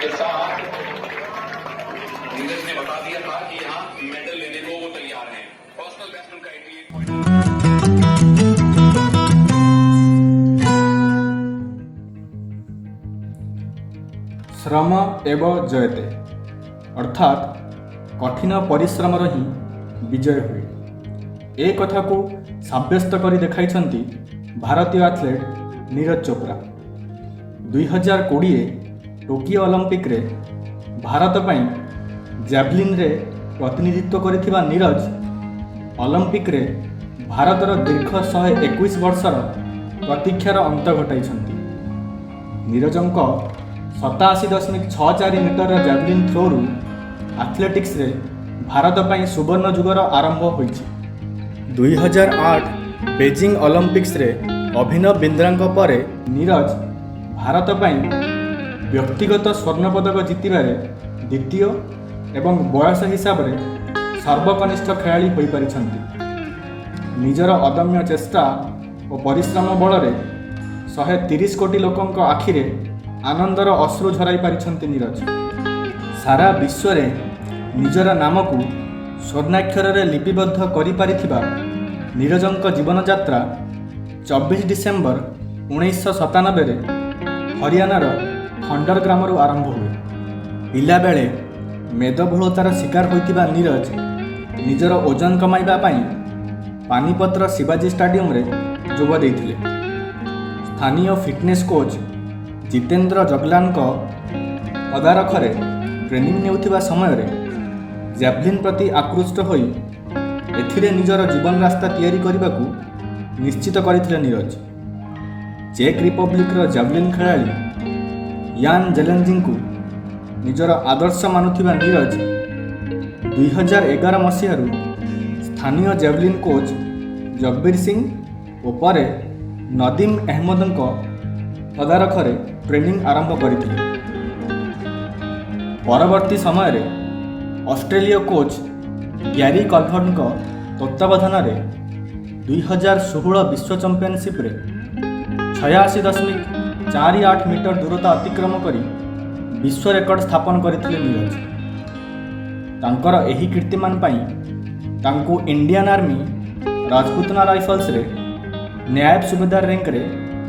के साथ नीरज ने बता दिया था कि यहाँ मेडल लेने को वो तैयार हैं। पर्सनल बेस्ट उनका 88। ଶ୍ରମ ଏବ ଜୟତେ, ଅର୍ଥାତ୍ କଠିନ ପରିଶ୍ରମର ହିଁ ବିଜୟ ହୁଏ। ଏ କଥାକୁ ସାବ୍ୟସ୍ତ କରି ଦେଖାଇଛନ୍ତି ଭାରତୀୟ ଆଥଲେଟ୍ ନୀରଜ ଚୋପ୍ରା। 2020 ଟୋକିଓ ଅଲିମ୍ପିକରେ ଭାରତ ପାଇଁ ଜାଭଲିନ୍ରେ ପ୍ରତିନିଧିତ୍ୱ କରିଥିବା ନୀରଜ ଅଲିମ୍ପିକରେ ଭାରତର ଦୀର୍ଘ 121 ବର୍ଷର ପ୍ରତୀକ୍ଷାର ଅନ୍ତ ଘଟାଇଛନ୍ତି। ନୀରଜଙ୍କ 87.64 ମିଟରର ଜାଭଲିନ୍ ଥ୍ରୋରୁ ଆଥଲେଟିକ୍ସରେ ଭାରତ ପାଇଁ ସୁବର୍ଣ୍ଣ ଯୁଗର ଆରମ୍ଭ ହୋଇଛି। 2008 ବେଜିଂ ଅଲିମ୍ପିକ୍ସରେ ଅଭିନବ ବିନ୍ଦ୍ରାଙ୍କ ପରେ ନୀରଜ ଭାରତ ପାଇଁ ବ୍ୟକ୍ତିଗତ ସ୍ୱର୍ଣ୍ଣ ପଦକ ଜିତିବାରେ ଦ୍ୱିତୀୟ ଏବଂ ବୟସ ହିସାବରେ ସର୍ବକନିଷ୍ଠ ଖେଳାଳି ହୋଇପାରିଛନ୍ତି। ନିଜର ଅଦମ୍ୟ ଚେଷ୍ଟା ଓ ପରିଶ୍ରମ ବଳରେ 130 କୋଟି ଲୋକଙ୍କ ଆଖିରେ ଆନନ୍ଦର ଅଶ୍ରୁ ଝରାଇ ପାରିଛନ୍ତି ନୀରଜ। ସାରା ବିଶ୍ୱରେ ନିଜର ନାମକୁ ସ୍ୱର୍ଣ୍ଣାକ୍ଷରରେ ଲିପିବଦ୍ଧ କରିପାରିଥିବା ନୀରଜଙ୍କ ଜୀବନଯାତ୍ରା 24 ଡିସେମ୍ବର 1997ରେ ହରିୟାଣାର ଖଣ୍ଡର ଗ୍ରାମରୁ ଆରମ୍ଭ ହୁଏ। ପିଲାବେଳେ ମେଦବହୁଳତାର ଶିକାର ହୋଇଥିବା ନୀରଜ ନିଜର ଓଜନ କମାଇବା ପାଇଁ ପାନିପତର ଶିବାଜୀ ଷ୍ଟାଡିୟମରେ ଯୋଗ ଦେଇଥିଲେ। ସ୍ଥାନୀୟ ଫିଟନେସ୍ କୋଚ୍ ଜିତେନ୍ଦ୍ର ଜଗଲାନଙ୍କ ତଦାରଖରେ ଟ୍ରେନିଂ ନେଉଥିବା ସମୟରେ ଜାଭଲିନ୍ ପ୍ରତି ଆକୃଷ୍ଟ ହୋଇ ଏଥିରେ ନିଜର ଜୀବନ ରାସ୍ତା ତିଆରି କରିବାକୁ ନିଶ୍ଚିତ କରିଥିଲେ ନୀରଜ। ଚେକ୍ ରିପବ୍ଲିକର ଜାଭଲିନ୍ ଖେଳାଳି ୟାନ୍ ଜେଲେଞ୍ଜିଙ୍କୁ ନିଜର ଆଦର୍ଶ ମାନୁଥିବା ନୀରଜ 2011 ମସିହାରୁ ସ୍ଥାନୀୟ ଜାଭଲିନ୍ କୋଚ୍ ଜଗବୀର ସିଂ ଓ ପରେ ନଦୀମ ଅହମ୍ମଦଙ୍କ ତଦାରଖରେ ଟ୍ରେନିଂ ଆରମ୍ଭ କରିଥିଲେ। ପରବର୍ତ୍ତୀ ସମୟରେ ଅଷ୍ଟ୍ରେଲୀୟ କୋଚ୍ ଗ୍ୟାରି କଲଭର୍ଟଙ୍କ ତତ୍ତ୍ୱାବଧାନରେ 2016 ବିଶ୍ୱ ଚାମ୍ପିଅନସିପ୍ରେ 86.48 ମିଟର ଦୂରତା ଅତିକ୍ରମ କରି ବିଶ୍ୱ ରେକର୍ଡ ସ୍ଥାପନ କରିଥିଲେ ନୀରଜ। ତାଙ୍କର ଏହି କୀର୍ତ୍ତିମାନ ପାଇଁ ତାଙ୍କୁ ଇଣ୍ଡିଆନ୍ ଆର୍ମି ରାଜପୁତନା ରାଇଫଲ୍ସରେ ନାୟବ ସୁବେଦାର ର୍ୟାଙ୍କରେ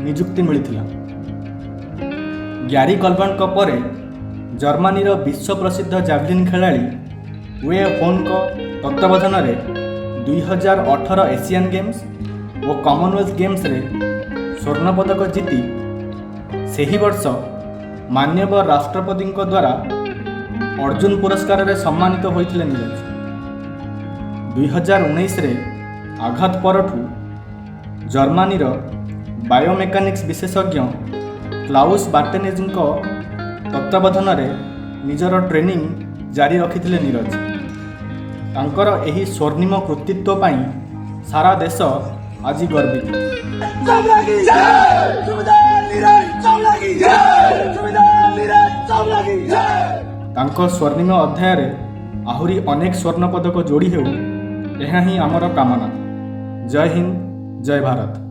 ନିଯୁକ୍ତି ମିଳିଥିଲା। ଗ୍ୟାରି କଲଭର୍ଟଙ୍କ ପରେ ଜର୍ମାନୀର ବିଶ୍ୱ ପ୍ରସିଦ୍ଧ ଜାଭଲିନ୍ ଖେଳାଳି we ହୋନ୍ଙ୍କ ତତ୍ତ୍ୱାବଧାନରେ 2018 ଏସିଆନ୍ ଗେମ୍ସ ଓ କମନୱେଲ୍ଥ ଗେମ୍ସରେ ସ୍ୱର୍ଣ୍ଣ ପଦକ ଜିତି ସେହି ବର୍ଷ ମାନ୍ୟବର ରାଷ୍ଟ୍ରପତିଙ୍କ ଦ୍ୱାରା ଅର୍ଜୁନ ପୁରସ୍କାରରେ ସମ୍ମାନିତ ହୋଇଥିଲେ ନୀରଜ। 2019ରେ ଆଘାତ ପରଠୁ ଜର୍ମାନୀର ବାୟୋମେକାନିକ୍ସ ବିଶେଷଜ୍ଞ କ୍ଲାଉସ୍ ବାର୍ଟେନେଜଙ୍କ ତତ୍ତ୍ୱାବଧାନରେ ନିଜର ଟ୍ରେନିଂ ଜାରି ରଖିଥିଲେ ନୀରଜ। ତାଙ୍କର ଏହି ସ୍ୱର୍ଣ୍ଣିମ କୃତିତ୍ୱ ପାଇଁ ସାରା ଦେଶ ଆଜି ଗର୍ବିତ। चोपड़ा की जय! सुबेदार नीरज चोपड़ा की जय! सुबेदार नीरज चोपड़ा की जय! ତାଙ୍କ ସ୍ୱର୍ଣ୍ଣିମ ଅଧ୍ୟାୟରେ ଆହୁରି ଅନେକ ସ୍ୱର୍ଣ୍ଣ ପଦକ ଯୋଡ଼ି ହେଉ, ଏହା ହିଁ ଆମର କାମନା। ଜୟ ହିନ୍ଦ, ଜୟ ଭାରତ।